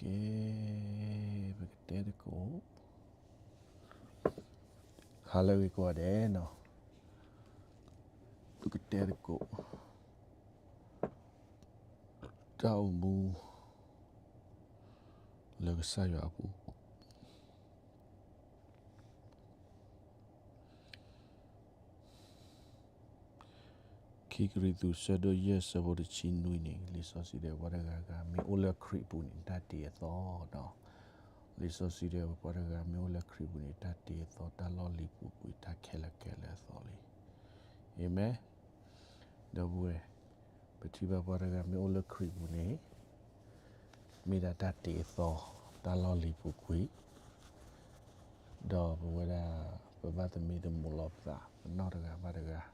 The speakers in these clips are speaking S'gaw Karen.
ကဲ, ပကတဲသကိး, ဟါလၢအဂ့ၤကိးဂၤဒဲးနီၤ, ပကတဲသကိး တၢ်အိၣ်မူလၢကစၢ်ယွၤအပူၤ. ခံကရံၣ်သူး ဆၢဒိၣ်ယဲၢ် ဆၢဖိတဆံနွံန့ၣ် လံာ်စီဆှံတဲ ပှၤတဂၤဂၤမ့ၢ်အိၣ်လၢခရံာ်အပူၤန့ၣ် တၢ်တ့အသီဒီး, လံာ်စီဆှံတဲ ပှၤတဂၤမ့ၢ်အိၣ်လၢခရံာ်အပူၤန့ၣ် တၢ်တ့အသီ တၢ်လီၢ်လံၤပူၤကွံာ် တၢ်ခဲလၢာ်ကဲလၢာ်အသီလံ. အၤမ့ၣ်. ဒီပုၢ်ဝဲၢ်, ပထံၣ်ဘၣ်ပှၤတဂၤမ့ၢ်အိၣ်လၢခရံာ်အပူၤန့ၣ် မ့ၢ်ဒၣ်တၢ်တ့အသီ တၢ်လီၢ်လံၤပူၤကွံာ်, ဒီးပဝဲဒၣ် ပဘၣ်သမံသမိးလီၤပသး ပနီၢ်တဂၤဘၣ်တဂၤ,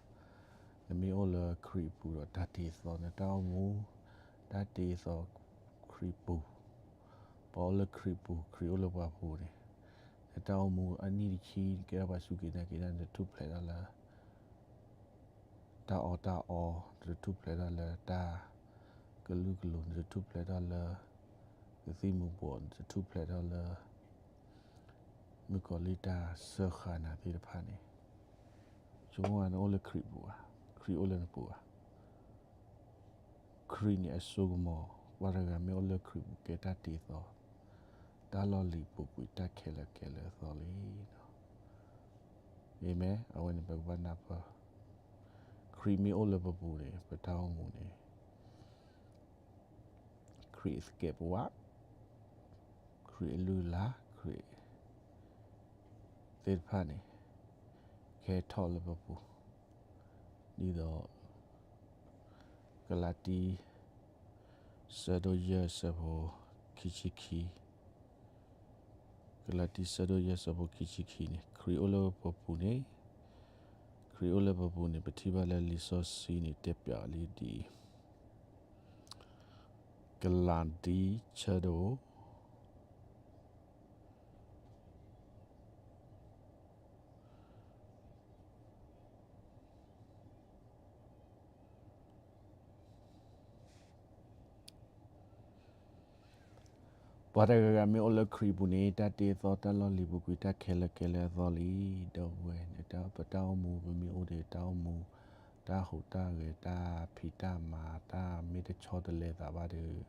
နမ့ၢ်အိၣ်လၢခရံာ်အပူၤဒီးတၢ်တ့အသီ နတၢ်အိၣ်မူ တၢ်တ့အသီခရံာ်ပူၤ, ပှၤအိၣ်လၢခရံာ်ပူၤ ခရံာ်အိၣ်လၢပှၤပူၤန့ၣ် နတၢ်အိၣ်မူအနံၣ်တဆံ ကဲထီၣ်ပှၤစူၢ်က့ၤနာ်က့ၤတၢ် နတထူၣ်ဖျဲးထီၣ်လၢ တၢ်အီၣ်တၢ်အီ, နတထူၣ်ဖျဲးထီၣ်လၢတၢ်ကလုာ်ကလိၤ, နတထူၣ်ဖျဲးထီၣ်လၢ ကသံၣ်မူၤဘှီး, နတထူၣ်ဖျဲးထီၣ်လၢ မုၣ်ကီၤလံၢ်တၢ်စၢဃာ်နၤသ့ၣ်တဖၣ်န့ၣ်, ဆိကမိၣ်နအိၣ်လၢခရံာ်ပူၤဧါ, ခရံာ်အိၣ်လၢနပူၤဧါ. ခရံာ်န့ၣ်အစိကမီၤ, ပှၤတဂၤမ့ၢ်အိၣ်လၢခရံာ်ပူၤ ကဲတၢ်တ့အသီ, တၢ်လီၢ်လံၤပူၤကွံာ် တၢ်ခဲလၢာ်ကဲလၢာ်အသီလံ. အၤမ့ၣ်. အဝဲန့ၣ်ပကဘၣ်နၢ်ပၢၢ်, ခရံာ်မ့ၢ်အိၣ်လၢပပူၤန့ၣ် ပတၢ်အိၣ်မူန့ၣ် ခရံာ်အသကဲးပဝး, ခရံာ်အလုၢ်အလၢ်, ခရံာ်သ့ၣ်တဖၣ်န့ၣ် ကဟဲထီၣ်လၢပပူၤ, ဒ်သိး ကလၤတံ ဆၢဒိၣ်ယဲၢ် ဆၢဖိခံဆံခံ, ကလၤတံ ဆၢဒိၣ်ယဲၢ် ဆၢဖိခံဆံခံန့ၣ် ခရံာ်အိၣ်လၢပပူၤန့ၣ်, ခရံာ်အိၣ်လၢပပူၤန့ၣ် ပထံၣ်ဘၣ်လၢလံာ်စီဆှံန့ၣ် တဲပၠးလံဒ်အံၤ, ကလၤတံ ဆၢဒိၣ် ပှၤတဂၤဂၤမ့ၢ်အိၣ်လၢခရံာ်ပူၤန့ၣ် တၢ်တ့အသီ တၢ်လီၢ်လံၤပူၤကွံာ် တၢ်ခဲလၢာ်ကဲလၢာ်အသီလံ. ဒီပုၢ်ဝဲၢ်, ပတၢ်အိၣ်မူ ပမ့ၢ်အိၣ်ဒီးတၢ်အိၣ်မူ တၢ်ဟူးတၢ်ဂဲၤ တၢ်ဖံးတၢ်မၤ တၢ်မ့ၢ်တဆီတလဲသးဘၣ်ဒီး,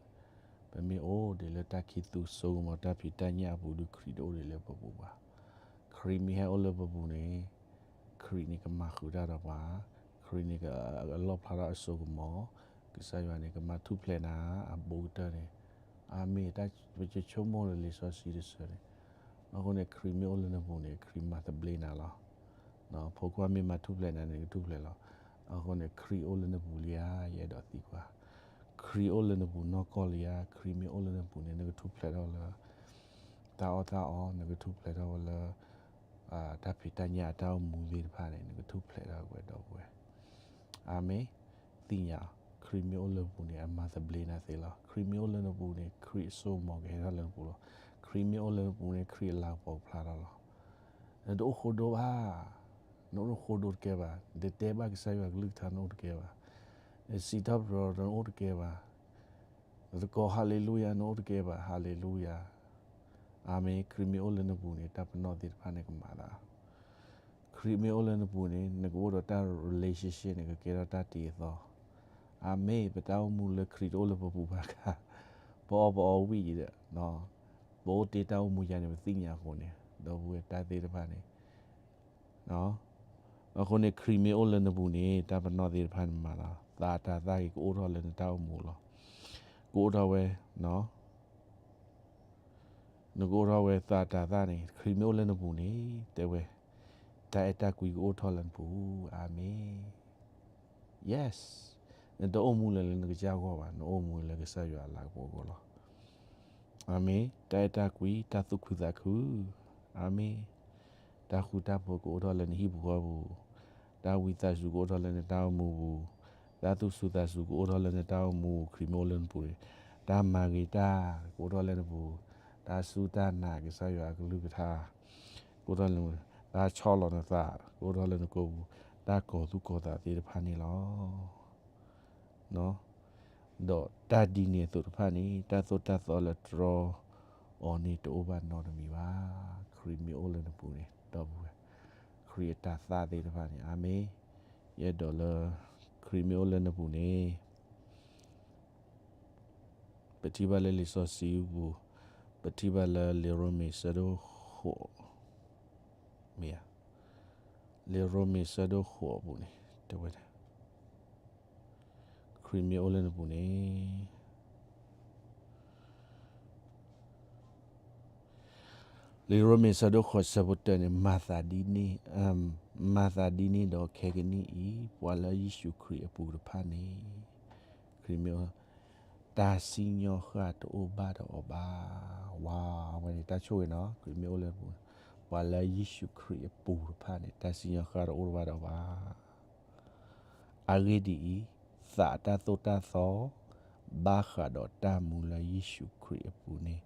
ပမ့ၢ်အိၣ်ဒံးလၢတၢ်ခံးသူစိကမီၤ တၢ်ဖံးတၢ်ညၣ်အပူၤဒီး ခရံာ်တအိၣ်ဒံးလၢပပူၤဘၣ်. ခရံာ်မ့ၢ်ဟဲအိၣ်လၢပပူၤန့ၣ်, ခရံာ်န့ၣ်ကမၤဃုာ်တၢ်ဒီးပှၤ, ခရံာ်န့ၣ်ကလီၣ်ဖျါထီၣ်အစိကမီၤ, ကစၢ်ယွၤန့ၣ် ကမၤထူၣ်ဖျဲးနၤအဘူးကတၢၢ်န့ၣ်, အၤမ့ၣ်, တၢ်ပဆိကမိၣ်လၢလံာ်စီဆှံတဆၢန့ၣ်, အဃိန့ၣ် ခရံာ်မ့ၢ်အိၣ်လၢနပူၤန့ၣ် ခရံာ်မၤသဘျ့နၤလီၤ. ဖိခွါမ့ၢ်မၤထူၣ်ဖျဲးနၤန့ၣ် နကထူၣ်ဖျဲးလီၤ. အဃိန့ၣ် ခရံာ်အိၣ်လၢနပူၤလံဧါ, ယအဲၣ်ဒိးသံကွၢ်, ခရံာ်အိၣ်လၢနပူၤနီၢ်ကီၢ်လံဧါ, ခရံာ်မ့ၢ်အိၣ်လၢနပူၤန့ၣ် နကထူၣ်ဖျဲးထီၣ်လၢ တၢ်အီၣ်တၢ်အီ, နကထူၣ်ဖျဲးထီၣ်ဝဲလၢ တၢ်ဖံးတၢ်ညၣ်အတၢ်အိၣ်မူသ့ၣ်တဖၣ်န့ၣ် နကထူၣ်ဖျဲးထီၣ်ဝဲ ဒီပုၢ်ဝဲၢ်. အၤမ့ၣ်. သ့ၣ်ညါ, ခရံာ်မ့ၢ်အိၣ်လၢနပူၤန့ၣ် အမၤသဘျ့နၤသ့လီၤ. ခရံာ်မ့ၢ်အိၣ်လၢနပူၤန့ၣ် ခရံာ်အစိကမီၤကဟဲထီၣ်လၢနပူၤလီၤ. ခရံာ်မ့ၢ်အိၣ်လၢနပူၤန့ၣ် ခရံာ်အလၤကပီၤကဖျါထီၣ်လီၤ. နတအိၣ်ဃိဒိဘၣ်, နအိၣ်ဃိဒိတကဲဘၣ်, နတတဲဘၣ်ကစၢ်ယွၤကလုၢ်ကထါ နအိၣ်တကဲဘၣ်, နစံးထီၣ်ပတြၢၤ နအိၣ်တကဲဘၣ်, နတကိးဟါလ့လူယၤ နအိၣ်တကဲဘၣ်, ဟါလ့လူယၤ. အၤမ့ၣ်. ခရံာ်မ့ၢ်အိၣ်လၢနပူၤန့ၣ် တၢ်ပနီၣ်သ့ၣ်တဖၣ်န့ၣ်ကမၤသး. ခရံာ်မ့ၢ်အိၣ်လၢနပူၤန့ၣ် နကအိၣ်ဒီးတၢ် relationship န့ၣ် ကကဲထီၣ်တၢ်တ့အသီ. အၤမ့ၣ်. ပတၢ်အိၣ်မူလၢခရံာ်တအိၣ်လၢပပူၤဘၣ်ခါ, ပအီၣ်ပအီဝံၣ်ဒီး ပအိၣ်တ့တၢ်အိၣ်မူယါန့ၣ် ပသ့ၣ်ညါအဃိန့ၣ် ဒီပုၢ်ဝဲၢ် တၢ်သ့ၣ်တဖၣ်န့ၣ် အဃိန့ၣ် ခရံာ်မ့ၢ်အိၣ်လၢနပူၤန့ၣ် တၢ်ပနီၣ်သ့ၣ်တဖၣ်န့ၣ်မၤလီၤ. သးတၤသၣ်ဂ့ၤ ကအိၣ်ထီၣ်လၢနတၢ်အိၣ်မူလီၤ. ကအိၣ်ထီၣ်ဝဲ, နကအိၣ်ထီၣ်ဝဲသးတၤသၣ်န့ၣ် ခရံာ်မ့ၢ်အိၣ်လၢနပူၤန့ၣ် တဲဝဲ, တၢ်အဲၣ်တၢ်ကွံကအိၣ်ထီၣ်လၢနပူၤ. အၤမ့ၣ်. Yes. နတအိၣ်မူလၢၤလၢနကစၢ်အဂီၢ်ဘၣ်, နအိၣ်မူလၢကစၢ်ယွၤအလၤကပီၤအဂီၢ်လီၤ. အၤမ့ၣ်. တၢ်အဲၣ်တၢ်ကွံ, တၢ်သူၣ်ခုသးခု, အၤမ့ၣ်, တၢ်ဃူတၢ်ဖိးကအိၣ်ထီၣ်လၢနဟံၣ်ပူၤဃီပူၤ, တၢ်ဝံသးစူၤကအိၣ်ထီၣ်လၢနတၢ်အိၣ်မူပူၤ, တၢ်သူၣ်စူၤသးစူၤကအိၣ်ထီၣ်လၢနတၢ်အိၣ်မူ, ခရံာ်မ့ၢ်အိၣ်လၢနပူၤန့ၣ်, တၢ်မၤဂ့ၤတၢ်ကအိၣ်ထီၣ်လၢနပူၤ, တၢ်စူၢ်တၢ်နာ်ကစၢ်ယွၤအကလုၢ်ကထါ ကအိၣ်ထီၣ်လၢနပူၤ, တၢ်ဆီၣ်လီၤနသးကအိၣ်ထီၣ်လၢနကိာ်ပူၤ, တၢ်ကီၤသူၣ်ကီၤသးသ့ၣ်တဖၣ်န့ၣ်လီၤ. ဒီးတၢ်ဒ်န့ၣ်အသိးတဖၣ်န့ၣ် တၢ်သိၣ်တၢ်သီလၢတြီ အီၤန့ၣ်တအိၣ်ဘၣ်နီတမံၤဘၣ်. ခရံာ်မ့ၢ်အိၣ်လၢနပူၤန့ၣ် ဒီပုၢ်ဝဲၢ်, ခရံာ်အတၢ်သၣ်သ့ၣ်တဖၣ်န့ၣ်, အၤမ့ၣ်, ယအဲၣ်ဒိးလၢ ခရံာ်မ့ၢ်အိၣ်လၢနပူၤန့ၣ် ပထံၣ်ဘၣ်လၢလံာ်စီဆှံပူၤ, ပထံၣ်ဘၣ်လၢလံာ်ရိမ့ၤဆၢဒိၣ်ဃိး, မ့ၢ်ဧါ, လံာ်ရိမ့ၤဆၢဒိၣ်ဃိးအပူၤန့ၣ် တဲဝဲဒၣ်, ခရံာ်မ့ၢ်အိၣ်လၢနပူၤန့ၣ် လံာ်ရိမ့ၤဆၢဒိၣ်ဃိးဆၢဖိတၢန့ၣ်, မၤသးဒ်န့ၣ်, မၤသးဒ်န့ၣ်ဒီးခဲကနံၣ်အံၤ ပှၤလၢယ့ၣ်ၡူးခရံာ်အပူၤတဖၣ်န့ၣ်, ခရံာ်မ့ၢ်အိၣ်, တၢ်စံၣ်ညီၣ်ဃၣ်တအိၣ်ဘၣ်ဒီးအီၤဘၣ်. ဝါ, အဝဲန့ၣ်တၢ်ဆိၣ်ဂ့ၤနီၤ, ခရံာ်မ့ၢ်အိၣ်လၢပူၤ, ပှၤလၢယ့ၣ်ၡူးခရံာ်အပူၤတဖၣ်န့ၣ် တၢ်စံၣ်ညီၣ်ဃၣ်တအိၣ်ဘၣ်ဒီးအီၤဘၣ်. အဂ့ၢ်ဒ်အံၤ, သးအတၢ်သိၣ်တၢ်သီ ဘၣ်ဃးဒီးတၢ်မူလၢယ့ၣ်ၡူးခရံာ်အပူၤန့ၣ်,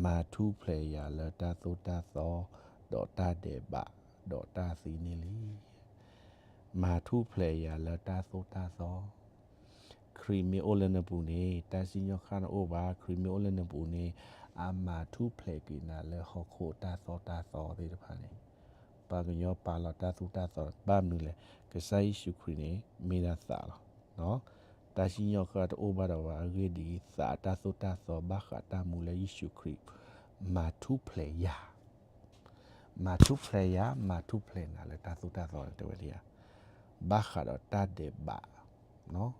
မၤထူၣ်ဖျဲးယၤလၢတၢ်သိၣ်တၢ်သီ, ဒီးတၢ်ဒဲးဘး, ဒီးတၢ်သံန့ၣ်လံ. မၤထူၣ်ဖျဲးယၤလၢတၢ်သိၣ်တၢ်သီ, ခရံာ်မ့ၢ်အိၣ်လၢနပူၤန့ၣ် တၢ်စံၣ်ညီၣ်ဃၣ်တအိၣ်ဘၣ်. ခရံာ်မ့ၢ်အိၣ်လၢနပူၤန့ၣ် အမၤထူၣ်ဖျဲးက့ၤနၤလၢဟီၣ်ခိၣ်တၢ်သိၣ်တၢ်သီသ့ၣ်တဖၣ်န့ၣ်, ပှၤကညီပာ်လီၤတၢ်သိၣ်တၢ်သီ, ဘၣ်မနုၤလဲၣ်, ကစၢ်ယ့ၣ်ၡူးခရံာ်န့ၣ် မ့ၢ်ဒၣ်သးလီၤ. တၢ်စံၣ်ညီၣ်ဃၣ်တအိၣ်ဘၣ်ဒီးအီၤဘၣ်. အဂ့ၢ်ဒ်အံၤ, သးအတၢ်သိၣ်တၢ်သီဘၣ်ဃးတၢ်မူလၢယ့ၣ်ၡူးခရံာ်, မၤထူၣ်ဖျဲးယၤ မၤထူၣ်ဖျဲးယၤ, မၤထူၣ်ဖျဲးနၤလၢတၢ်သိၣ်တၢ်သီန့ၣ် တဲဝဲဒ်အံၤ, ဘၣ်ဃးဒီးတၢ်ဒဲးဘး,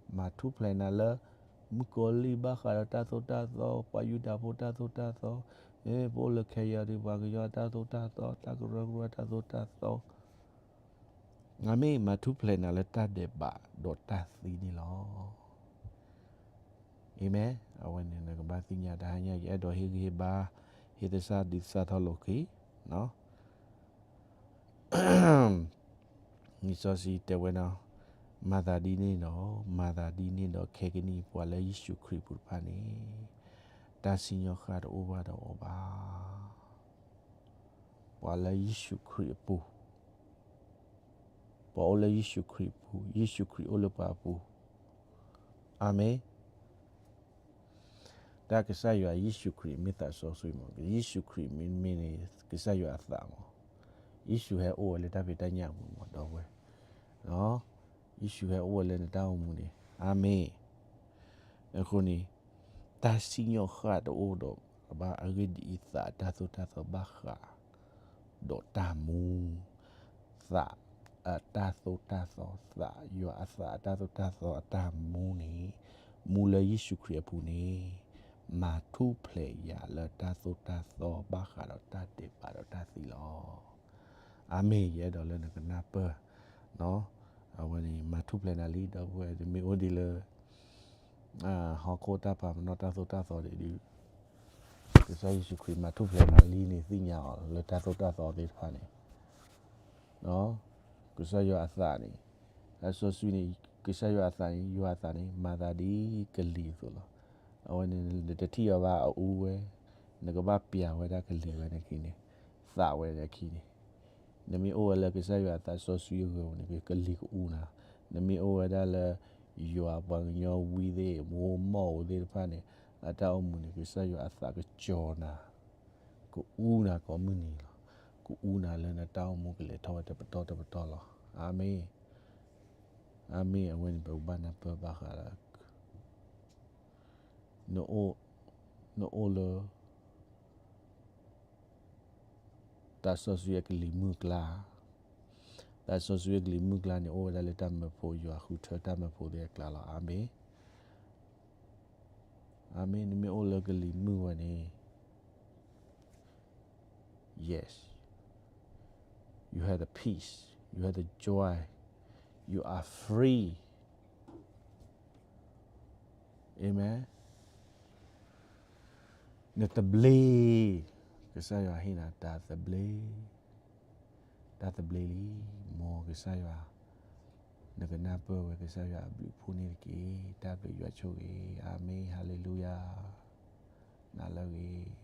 မၤထူၣ်ဖျဲးနၤလၢ မုၣ်ကီၤလံၢ်ဘၣ်ဃးဒီးတၢ်သိၣ်တၢ်သီ, ပှၤယူဒၤဖိတၢ်သိၣ်တၢ်သီ, ပအိၣ်လၢခဲယၤဒီး ပှၤကညီတၢ်သိၣ်တၢ်သီ, တၢ်ကရၢကရိတၢ်သိၣ်တၢ်သီ, အၤမ့ၣ်, မၤထူၣ်ဖျဲးနၤလၢတၢ်ဒဲးဘးဒီးတၢ်သံန့ၣ်လီၤ. အၤမ့ၣ်. အဝဲန့ၣ်နကဘၣ်သ့ၣ်ညါတဟါညါ ယအဲၣ်ဒိးဟ့ၣ်ဂံၢ်ဟ့ၣ်ဘါ, ဟ့ၣ်သဆၣ်ဒုးသဆၣ်ထီၣ်လိာ်က့ၤ, လံာ်စီဆှံတဲဝဲဒၣ်, မၤသးဒ်န့ၣ်ဒီး, မၤသးဒ်န့ၣ်ဒီးခဲကနံၣ်အံၤ ပှၤလၢယ့ၣ်ၡူးခရံာ်အပူၤတဖၣ်န့ၣ် တၢ်စံၣ်ညီၣ်ဃၣ်တအိၣ်ဘၣ်ဒီးအီၤဘၣ်. ပှၤလၢယ့ၣ်ၡူးခရံာ်အပူၤ, ပှၤအိၣ်လၢယ့ၣ်ၡူးခရံာ်အပူၤ, ယ့ၣ်ၡူးခရံာ်အိၣ်လၢပှၤအပူၤ, အၤမ့ၣ်. တၢ်ကစၢ်ယွၤယ့ၣ်ၡူးခရံာ်မ့ၢ်သးစီဆှံမး, ယ့ၣ်ၡူးခရံာ်မ့တမ့ၢ်န့ၣ် ကစၢ်ယွၤအသးမး, ယ့ၣ်ၡူးဟဲအိၣ်ဝဲလၢတၢ်ဖံးတၢ်ညၣ်အပူၤမး ဒီပုၢ်ဝဲၢ်, ယ့ၣ်ၡူးဟဲအိၣ်ဝဲလၢနတၢ်အိၣ်မူန့ၣ်, အၤမ့ၣ်. အဃိန့ၣ် တၢ်စံၣ်ညီၣ်ဃၣ်တအိၣ်ဒီးအီၤဘၣ်. အဂ့ၢ်ဒ်အံၤ, သးအတၢ်သိၣ်တၢ်သီဘၣ်ဃးဒီးတၢ်မူ, သးအတၢ်သိၣ်တၢ်သီ, သးယွၤအသးအတၢ်သိၣ်တၢ်သီအတၢ်မူန့ၣ်, မူလၢယ့ၣ်ၡူးခရံာ်အပူၤန့ၣ်, မၤထူၣ်ဖျဲးယၤလၢတၢ်သိၣ်တၢ်သီဘၣ်ဃးဒီးတၢ်ဒဲးဘးဒီးတၢ်သံလီၤ. အၤမ့ၣ်. ယအဲၣ်ဒိးလၢနကနၢ်ပၢၢ်, အဝဲန့ၣ် မၤထူၣ်ဖျဲးနၤလံ ဒီပုၢ်ဝဲၢ်, တမ့ၢ်အိၣ်ဒ်လၢ ဟီၣ်ခိၣ်တၢ်ပာ်ပနီၣ်တၢ်သိၣ်တၢ်သီဒ်အံၤ, ကစၢ်ယ့ၣ်ၡူးခရံာ်မၤထူၣ်ဖျဲးနၤလံန့ၣ် သ့ၣ်ညါအီၤလၢတၢ်သိၣ်တၢ်သီသ့ၣ်တဖၣ်န့ၣ်, ကစၢ်ယွၤအသးန့ၣ်, အစီဆှံန့ၣ်, ကစၢ်ယွၤအသးန့ၣ်, ယွၤအသးန့ၣ် မၤသးဒ်ကလံၤအသိးလီၤ. အဝဲန့ၣ် နတထံၣ်အီၤဘၣ်အအူဝဲ, နကဘၣ်ပျးဝဲဒၣ်ကလံၤဝဲန့ၣ်ခံန့ၣ်, သးဝဲန့ၣ်ခံန့ၣ် နမ့ၢ်အိၣ်ဝဲလၢကစၢ်ယွၤအသးစီဆှံအဂီၢ်န့ၣ် ကလံၤကအူနၤ, နမ့ၢ်အိၣ်ဝဲဒၣ်လၢ ယွၤပှၤကညီဝံသ့ၣ် မိၢ်မိၢ်အိၣ်သ့ၣ်တဖၣ်န့ၣ် အတၢ်အိၣ်မူန့ၣ် ကစၢ်ယွၤအသးကကၠီၤနၤ, ကအူနၤကိးမုၢ်နံၤလီၤ. ကအူနၤလၢနတၢ်အိၣ်မူကလဲၤထီၣ်ဝဲတပတီၢ်တပတီၢ်လီၤ. အၤမ့ၣ်, အၤမ့ၣ်. အဝဲန့ၣ် ပကဘၣ်နၢ်ပၢၢ်ဘၣ်ဃးဒီး နအိၣ်လၢ သးစီဆှံအကလံၤမုၢ်ကျါ, သးစီဆှံအကလံၤမုၢ်ကျါန့ၣ် အိၣ်ဝဲဒၣ်လၢတၢ်မၢဖိ, ယွၤဃုထၢတၢ်မၢဖိသ့ၣ်အကျါလီၤ. အၤမ့ၣ်, အၤမ့ၣ်. နမ့ၢ်အိၣ်လၢကလံၤမုၢ်ဝဲန့ၣ်, yes, you have the peace, you have the joy, you are free. အၤမ့ၣ်. နသဘျ့, ကစၢ်ယွၤဟ့ၣ်နၤတၢ်သဘျ့, တၢ်သဘျ့လံ. မ်ကစၢ်ယွၤ, နကနၢ်ပၢၢ်ဝဲကစၢ်ယွၤအဘျုးအဖှိၣ်န့ၣ်တက့ၢ်. တၢ်ဘျုးယွၤဆိၣ်ဂ့ၤ. အၤမ့ၣ်, ဟါလ့လူယၤ, နၤလၢအဂ့ၤ.